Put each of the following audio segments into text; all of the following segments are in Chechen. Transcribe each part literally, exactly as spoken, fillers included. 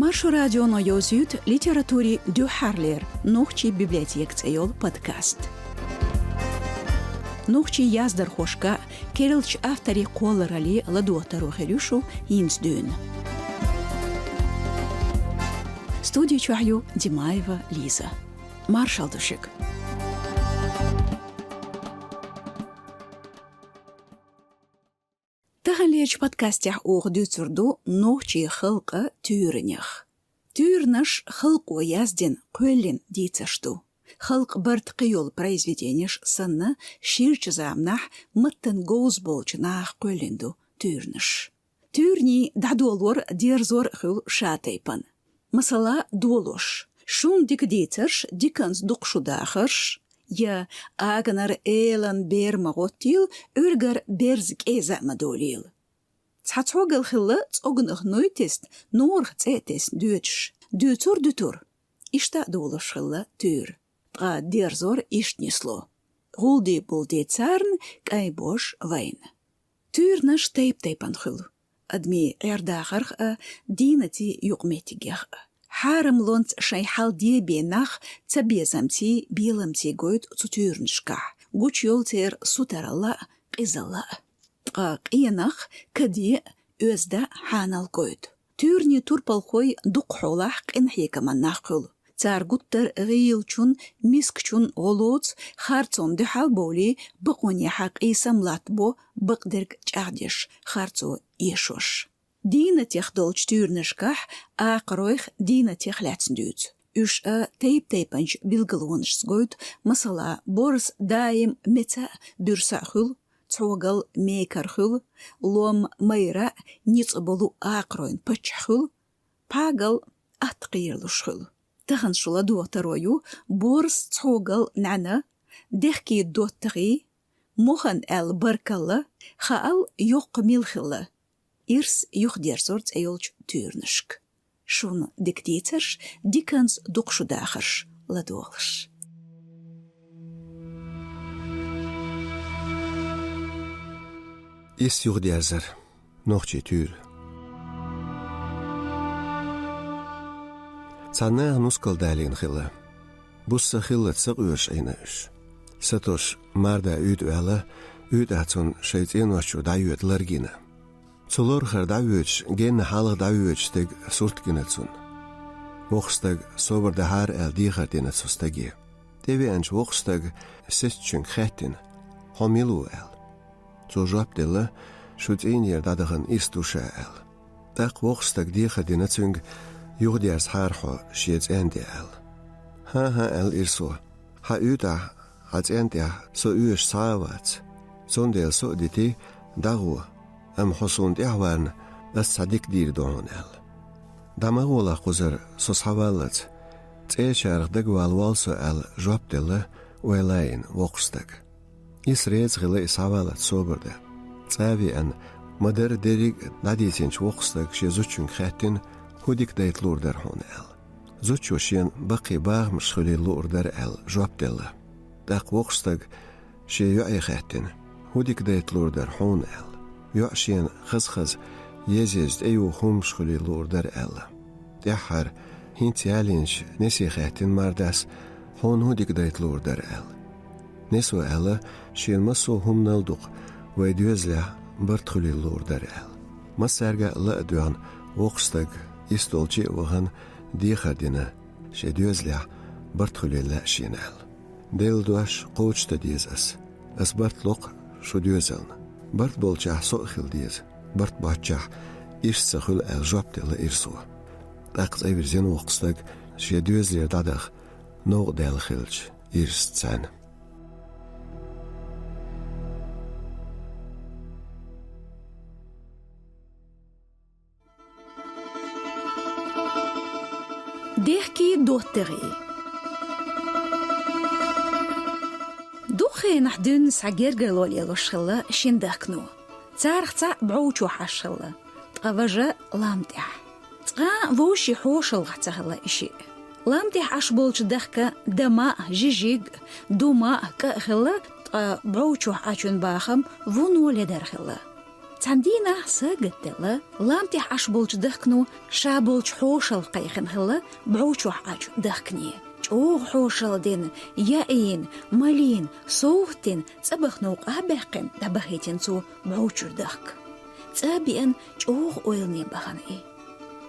Маршо радионо йовзуьйту литературин дуьххьарлера «Нохчийн библиотека» цӀе йолу подкаст. Нохчийн яздархошка, керлачу авторийн кхолларалле ладогӀа таро хир ю шу хӀинца дуьйна. Студи чохь ю Димаева Лиза. Маршалла ду шуьга. Таханлерчу подкастехь оха дуьйцур ду нохчийн халкъан туьйранех. Туьйранаш халкъо яздина, кхоьллина дийцарш ду. Халкъан барт кхин йолу произведенеш санна, ширачу заманахь маттана говза болчу наха кхоьллина ду туьйранаш. Туьйранийн дӀадолор, дерзор а хуьлу ша тайпана. Масала, долош: шун дика дийцарш, диканца дукха шу дахарш, я аганара элан бер ма гӀоттийла, Ӏуьргара берза кӀеза а ма долийла. Цхьа цхьогал хилла, цӀогнах нуй тесна, норах цӀе а тесна дуьйцуш, дуьйцур дуьтур. Иштта а долуш хилла туьйра. Ткъа дерзор иштта нисло: гӀулди-булди царна, кӀайн бош вайна. Туьйранаш тайп-тайпана хуьлу: адамийн Ӏер-дахарх а, дийнатийн юкъаметтигех а. Хьарамлонца шайн хьал дебен нах цабезамций, беламций гойту цу туьйранашкахь, гучуйолу церан сутаралла а, къизалла а. Ткъа къенах каде а, оьзда а хьанал гойту. Туьйранийн турпалхой дукха хьолахь къинхьегаман нах хуьлу. Цара гуттар а гӀийлачун, мискачун гӀо лоцу, харцонна дуьхьал бовлий, бакъонехьа къийсам латтабо, бакъдерг чӀагӀдеш, харцо эшош. Дийнатех долчу туьйранашкахь акхаройх, дийнатех лаьцна дуьйцу. Уьш а тайп-тайпанчу билгалонашца гойту, масала, борз даим меца а, буьрса а хуьлу, цхьогал мекар хуьлу, лом майра а, ницкъ болу акхаройн паччахь хуьлу, пхьагал атта кхералуш хуьлу. Тахана шу ладогӀа таро ю борз, цхьогал, нӀаьна, дехкий доттагӀий, мохана аьлла баркалла, хаал йоккха мила хилла, ирс юхадерзор цӀе йолчу туьйранашка. Шуна дика дийцарш, диканца дукха шу дахарш ладогӀалаш. Ирс юхадерзар. Нохчийн туьйра. Цхьа наха нускал далийна хилла. Буса хиллалц сакъоьруш Ӏийна уьш. Сатош марда уьйтӀа ваьлла, уьйтӀахь цунна шайн цӀенош чу дӀайоьду лар гина. Цу лорахара дӀавоьдуш, генна хьалха дӀавоьдучу стеган сурт гина цунна. Воккха стаг собар дахьара аьлла дехар дина цу стаге. ТӀевеанчу воккха стага сецначуьнга хаьттина: «Хьо мила ву?» – аьлла. Цо жоп делла: «Шу цӀийнера дӀадахана ирс ду ша», – аьлла. ТӀаккха воккха стага дехар дина цуьнга юхадерзахьара хьо шен цӀен тӀе аьлла. «ХӀан-хӀа», – аьлла ирсо, – «хьан уьйтӀахь, хьан цӀен тӀехь со оьшуш схьа а вац. Цундела со а дитий, дӀагӀо, амма хьо суна тӀаьхьаварна, ас цхьа дика дийр ду хьуна», – аьлла. «ДӀа ма гӀолахь кхузара, со схьаваллалц. ЦӀечарах дагавала воллу со», – аьлла, жоп делла ойла йина воккха стага. Иза реза хилла и схьаваллалц собар дан. ЦӀа а веана, ма-дарра дерриг а дӀадийцинчу воккха стага шен зудчуьнга хаьттина, хӀун дика дайта луур дара хьуна аьлла. Зудчо шена баккхий бахамаш хуьлийла луур дара аьлла, жоп делла. ТӀаккха воккха стага шен йоӀе хаьттина: «ХӀун дика дайта луур дара хьуна?» – аьлла. ЙоӀа шена хаза-хаза, еза-еза тӀеюху хӀуманаш хуьлийла луур дара аьлла. ТӀаьххьара, хӀинца ялийначу несе хаьттина мардас: «Хьуна хӀун дика дайта луур дара?» – аьлла. Несо аьлла: «Шена массо а хӀуманал а дукха вайн доьзалехь барт хуьлийла луур дара», – аьлла. Массаьрга а ла а доьгӀна, воккха стаг, ирс долче а вахана, дехар дина, шен доьзалехь барт хуьлийла лаьа шена аьлла. «Делан дош кхочушдан деза ас. Ас барт ло-кх шун доьзална. Барт болчохь со а хила деза, барт боцчохь ирс ца хуьлу», – аьлла, жоп делла ирсо. ТӀаккха цӀа вирзина воккха стаг шен доьзалера дӀадаха новкъа даьлла хиллачу ирсаца цхьаьна. Дехкий доттагӀий. Дукха хенахь дуьйна схьа гергарло лелош хилла шина дахкано. Царах цхьаъ бӀов чохь Ӏаш хилла, ткъа важа лам тӀехь. Цкъа а вовшийн хьошалгӀахь ца хилла и шиъ. Лам тӀехь Ӏаш болчу дахка дама а, жижиг а, дума а, кӀа а хилла, ткъа бӀов чохь Ӏачун бахам вуно ледара хилла. Цхьан дийнахь сагатделла, лам тӀехь Ӏаш болчу дахкано ша болчу хьошалгӀа кхайкхина хилла бӀов чохь Ӏачу дахкане. ЧӀогӀа хьошалгӀа дина, яийна, малийна, совгӀат дина, цӀа баха новкъа а баьккхина, дӀабахийтина цо бӀов чуьра дахка. ЦӀа а беана, чӀогӀа ойлане бахана и.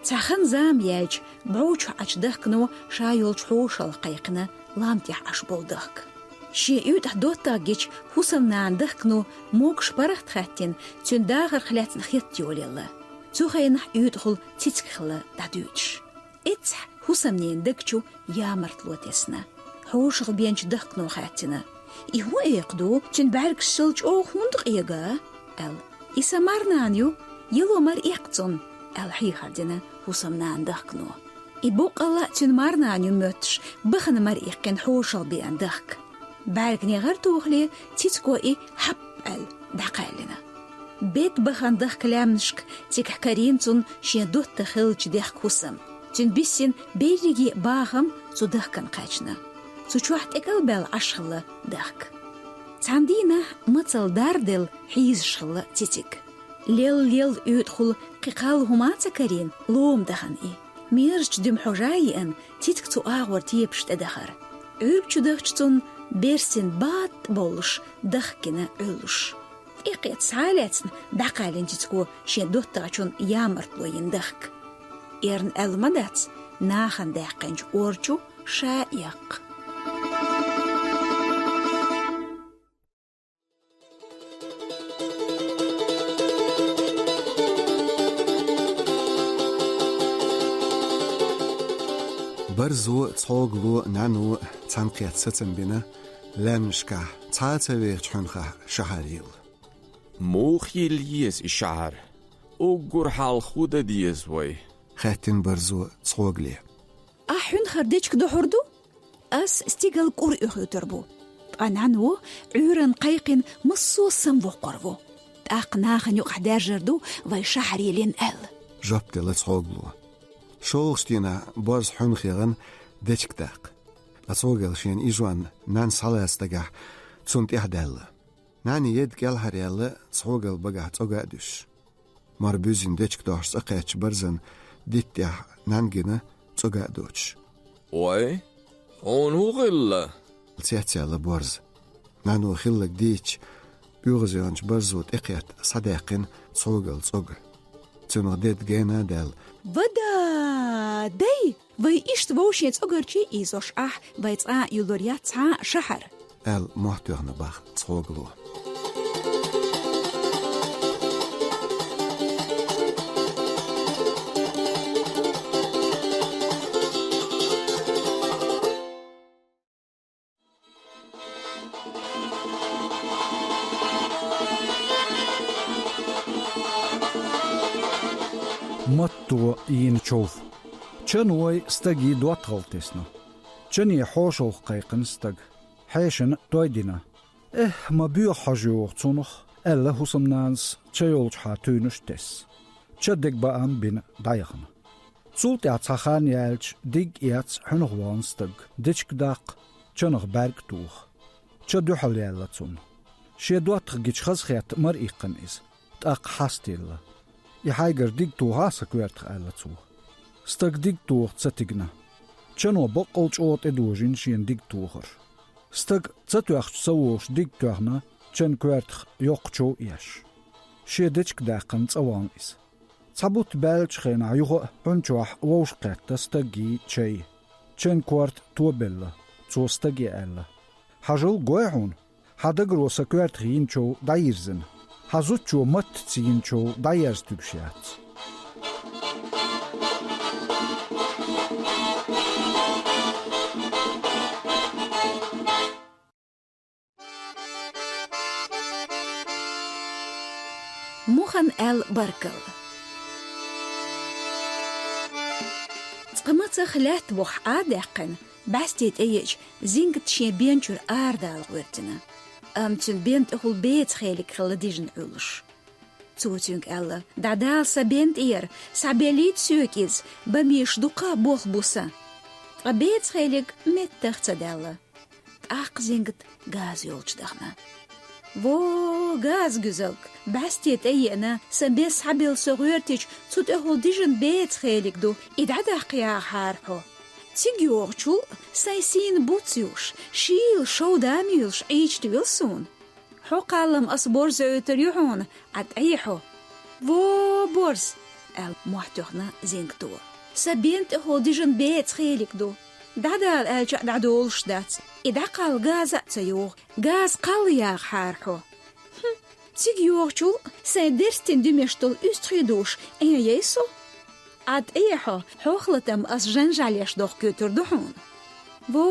Цхьа хан-зама яьлча, бӀов чохь Ӏачу дахкано ша йолчу хьошалгӀа кхайкхина лам тӀехь Ӏаш болу дахка. Шен уьйтӀахь доттагӀа гича, хӀусамнана дахкано могуш паргӀат хаьттина, цуьнан дахарх лаьцна хетта йолаелла. Цу хенахь уьйтӀахула цициг хилла дӀадуьйцуш. Эццахь хӀусамненан даг чу ямартло тесна. ХьошалгӀа беанчу дахкано хаьттина: «И хӀун экха ду? Цуьнан бӀаьргашцал чӀогӀа хӀунда къега?» — аьлла. «И сан марнана ю, яло мара эккха цунна», — аьлла хьехар дина хӀусамнанан дахкано. И боккъалла а цуьнан марнана ю моьттуш, бахана мара иккхина хьошалгӀа беана дахка. БӀаьргане гӀар тухале, цициго и хьап аьлла дӀакхаьллина. Бед бахана дахка лаьмнашка цигахь карийна цунна шен доттагӀа хиллачу дехка хӀусам. Цуьнан биссина берриге а бахам цу дахкана кхаьчна. Цу чохь тӀекӀалбаьлла Ӏаш хилла дахка. Цхьана дийнахь мацалла дарделла хьийзаш хилла цициг. Лелла-лелла уьйтӀахула кхин кхалла хӀума а ца карийна, лома дахана и. Мерзачу дуьма хьожа а еана, цициг цу агӀор тебаш тӀедахара. Ӏуьрг чу дахча цунна берстина батта боллуш дахка гина Ӏуьллуш. ТӀекхетта схьа а лаьцна, дӀакхаьллина цициго шен доттагӀчун ямартло йина дахка. Эрна аьлла ма дац, нахана даьккхинчу ор чу ша а эккха. Барзо, Цхьогало, нӀаьно цхьаьнакхетта сацам бина, лаьмнашкахь цхьа а ца вехачу хьуьнхахь шахьар йилла. «Муха йилла еза и шахьар? Уггар хьалха хӀун дан деза вай?» — хаьттина Барзо Цхьогале. «Ахь хьуьнхара дечиг дохьур ду? Ас стигала кӀур уьхуьйтур бу». Ткъа нӀаьно Ӏуьйранна кхайкхина массо а самавоккхур ву. «ТӀаккха нахана юкъахь даьржар ду вай шахьар йиллина аьлла», — жоп делла Цхьогало. ШолгӀачу дийнахь Борза хьуьнхахь яхана дечиг даккха. Ткъа Цхьогал шена и жон нанас схьалаца дагахь цунна тӀаьхьадаьлла. Нана еда кӀелхьаръяьлла, Цхьогал багахь цӀога а дуьсуш. Мара буьззина дечиг дохьуш цӀа кхаьчча Барзан дитта тӀехь нана гина цӀога а доцуш. «Ой, хьуна хӀун хилла?» — цецъяьлла Борза. НӀаьно хилларг дийцча, оьгӀазъяьллачу Барзо тӀекхетта схьадаьккхина Цхьогал цӀога. Цунах деда гена а даьлла: «Ва да, дай! Вай иштта вовшийн цӀогарчий ийзош ахь, вай цкъа а юьллур яц цхьа а шахьар», — аьлла, мохь тоьхна баха Цхьогало. Матто йина чов. Чан вай стаге доттагӀалла тесна. Чане хьошалгӀа кхайкхина стаг. Хьешана той дина. «Эхь, ма боьха хьожа йогӀу цунах», — аьлла хӀусамнанас ча йолчухьа туьйнаш тесса. Ча дегабаам бина дӀаяхана. Цул тӀаьхьа цхьа хан яьлча, диг а эцна, хьуьнах вахана стаг, дечиг даккха, чанах бӀаьрг а тоха. Ча дуьхьал яьлла цунна. Шен доттагӀа гича хазахетта мара иккхина иза. ТӀаккха хьастаелла. «И хьайгара диг тоха сан коьртах», — аьлла цо. Стага диг тоха ца тигна. Чано баккъал чӀогӀа тӀедожийна шена диг тохар. Стаг ца тоьхча ца вогӀуш диг тоьхна, чан коьртах йоккха чов еш. Шен дечиг даьккхина цӀа вахана иза. Цхьа бутт баьллачу хенахь юха а хьун чохь вовшахкхетта стаге чай. Чан корта тобелла, цо стаге аьлла: «Хьажал, гой хьуна, хьан дагаро сан коьртах йина чов дӀайирзина. Хьан зудчо маттаца йина чов дӀаерза туьгуш яц». Мухана аьлла баркалла. Цкъа мацах лаьтта бухахь Ӏа а даьккхина, бӀаьсте тӀееача, Зингат шен бен чуьра арадала гӀоьртина. Амма цуьнан бен тӀехула бецахелиг хилла дижина Ӏуьллуш. Цо цуьнга аьлла: «ДӀадала сан бен тӀера, схьабеллийта соьга иза, бамеша дукха болх бу сан». Ткъа бецахелиг меттах ца даьлла. ТӀаккха Зингат газа йолчу дахана. Во, газа гуьзалг, бӀаьсте тӀееана, сан бес схьабелла со гӀоьртича, цу тӀехула дижина бецахелиг ду, и дӀадаккха яхахьара хьо. Цига йогӀучул сайн сийна буц юуш, шийла шовда ма юлуш, Ӏийча туьйла суна. Хьо кхаллам ас борз Ӏуьйтур ю хьуна, Ӏа тӀея хьо. Во, борз, аьлла, мохь тоьхна Зингато. Сан бен тӀехула дижина бецахелиг ду. ДӀадала аьлча а дӀадолуш дац. И дӀакхалла газа а ца йогӀу, газа кхалла яхахьара хьо. Хм, цига йогӀучул сайн дерстина дуьмеш долу уьстагӀий дууш, Ӏен яй со? Ӏа тӀея хьо, хьох латам ас жан-жӀаьлеш дохкуьйтур ду хьуна. Во,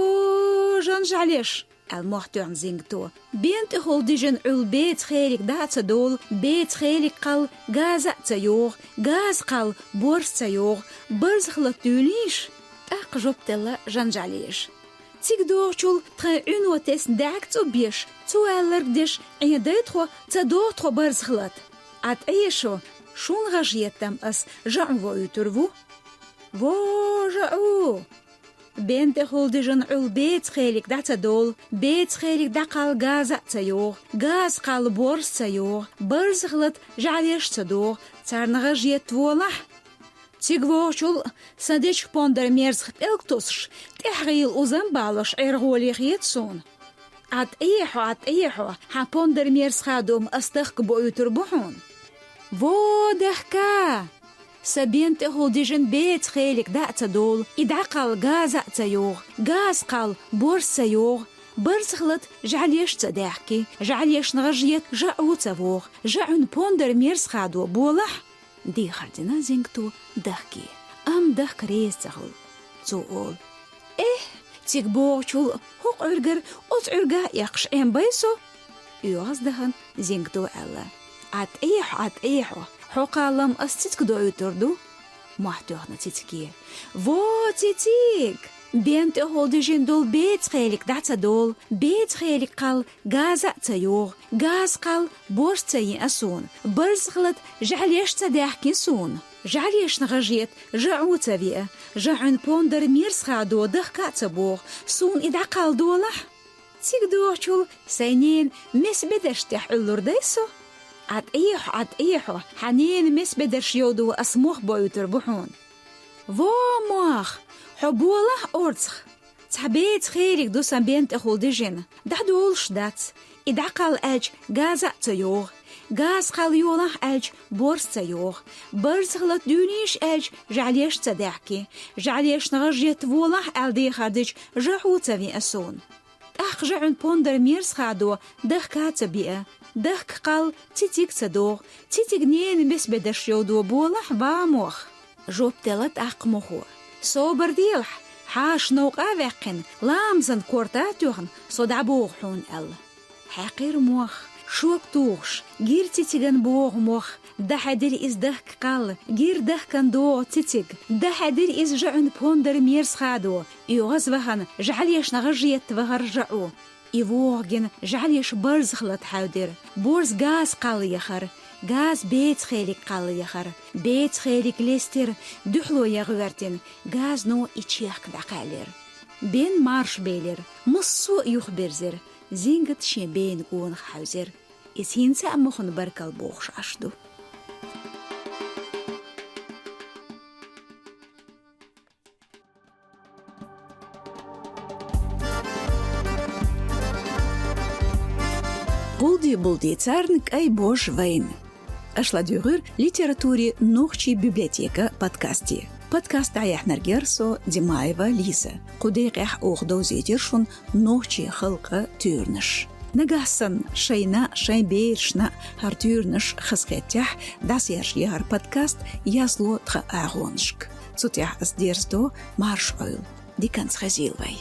жан-жӀаьлеш! Аьлла мохь тоьхна Зингато. Бен тӀехула дижина Ӏуьллу бецахелиг дӀа а ца долу, бецахелиг кхалла газа а ца йогӀу, газа кхалла борз ца йогӀу, барзах лата дуьйлийша? ТӀаккха жоп делла жан-жӀаьлеша. Цига догӀучул тхайн Ӏуьно тесна даьӀахк цӀуб еш, цу аьлларг деш, Ӏен дай тхо, ца догӀу тхо барзах лата. Ӏа тӀея шо, шун гӀажа еттам ас жаӀу воуьйтур ву. Во, жаӀу! Бен тӀехула дижина Ӏуьллу бецахелиг дӀа ца долу, бецахелиг дӀакхалла газа а ца йогӀу, газа кхалла борз ца йогӀу, барзах лата жӀаьлеш а ца догӀу, царна гӀажа етта волахь. Цига вогӀучул сан дечиг-пондар мерзах пӀелг тосуш, тӀаьхьа гӀийла узам а балош ӀергӀоле хета суна. Ӏа тӀея хьо, Ӏа тӀея хьо, хьан пондар мерза хадо-м ас дахка боуьйтур бу хьуна. Во, дахка! Сан бен тӀехула дижина бецахелиг дӀа а ца долу, и дӀакхалла газа а ца йогӀу, газа кхалла борз ца йогӀу, барзах лата жӀаьлеш а ца даьхки, жӀаьлешна гӀажа етта жаӀу ца вогӀу, жаӀун пондар мерза хадо болахь? Дехар дина Зингато дахке. Амма дахка реза ца хуьлу. Цо олу: «Эхь, цига богӀучул хӀокху Ӏуьргара оцу Ӏуьргахь а эккхаш Ӏен бай со». ОьгӀаздахана Зингато аьлла: «Ӏа тӀея хьо, Ӏа тӀея хьо, хьо кхаллам ас цициг доуьйтур ду». Мохь тоьхна цициге. «Во, цициг! Бен тӀехула дижина долу бецахелиг дӀа ца долу, бецахелиг кхалла газа а ца йогӀу, газа кхалла борз ца еа суна, барзах лата жӀаьлеш а ца даьхкина суна, жӀаьлешна гӀажа етта жаӀу ца веа, жаӀун пондар мерза хадо дахка а ца богӀу, суна и дӀакхалла долахь?» Цига догӀучул сайн ненан месан бедарш тӀехь Ӏуьллур дай со. «Ӏа тӀея хьо, Ӏа тӀея хьо, хьан ненан месан бедарш йовдо ас мох боуьйтур бу хьуна». «Во, мох, хьо болахь орцах. Цхьа бецахелиг ду сан бен тӀехула дижина, дӀадолуш дац. И дӀакхалла аьлча, газа а ца йогӀу, газа кхалла йолахь аьлча, борз ца йогӀу, барзах лата дуьйлийша аьлча, жӀаьлеш а ца даьхки, жӀаьлешна гӀажа етта волахь аьлла дехар дича, жаӀу ца веа суна. ТӀаккха жаӀун пондар мерза хадо дахка а ца беа, дахка кхалла цициг а ца догӀу, цициг ненан месан бедарш йовдо болахь, ва мох». Жоп делла тӀаккха мохо: «Собар делахь, хьаша новкъа а ваьккхина, ламазан корта а тоьхна, со дӀабогӀу хьуна», — аьлла. Хьаькхира мох, шога тухуш, гира цициган богӀу мох, дӀахьаьдира иза дахка кхалла, гира дахкан догӀу цициг, дӀахьаьдира иза жаӀун пондар мерза хадо, оьгӀазвахана жӀаьлешна гӀажа етта вахара жаӀу. И вогӀу гина жӀаьлеш барзах лата хьаьвдира, борз газа кхалла яхара, газа бецахелиг кхалла яхара, бецахелиг лестира, дуьхьало ян гӀоьртина, газано и чехка дӀакхаьллира. Бен марша белира, массо а юхабирзира, Зингат шен бена гонах хьаьвзира. Иза хӀинца а мохна баркалла бохуш Ӏаш ду. Гулди-булди царна кӀай бож вайна. Аша ладуьйгӀира литературин «Нохчийн библиотека» подкасте. Подкаст дӀаяьхьнарг яра со, Димаева Лиза. Кху декъехь оха довзийтира шуна нохчийн халкъан туьйранаш. Нагахь санна шайна а, шайн берашна а хӀара туьйранаш хазахетахь, дӀасаяржае хӀара подкаст язло тхан агӀонашка. Цу тӀехь ас дерзадо, марша Ӏойла. Диканца хезийла вай.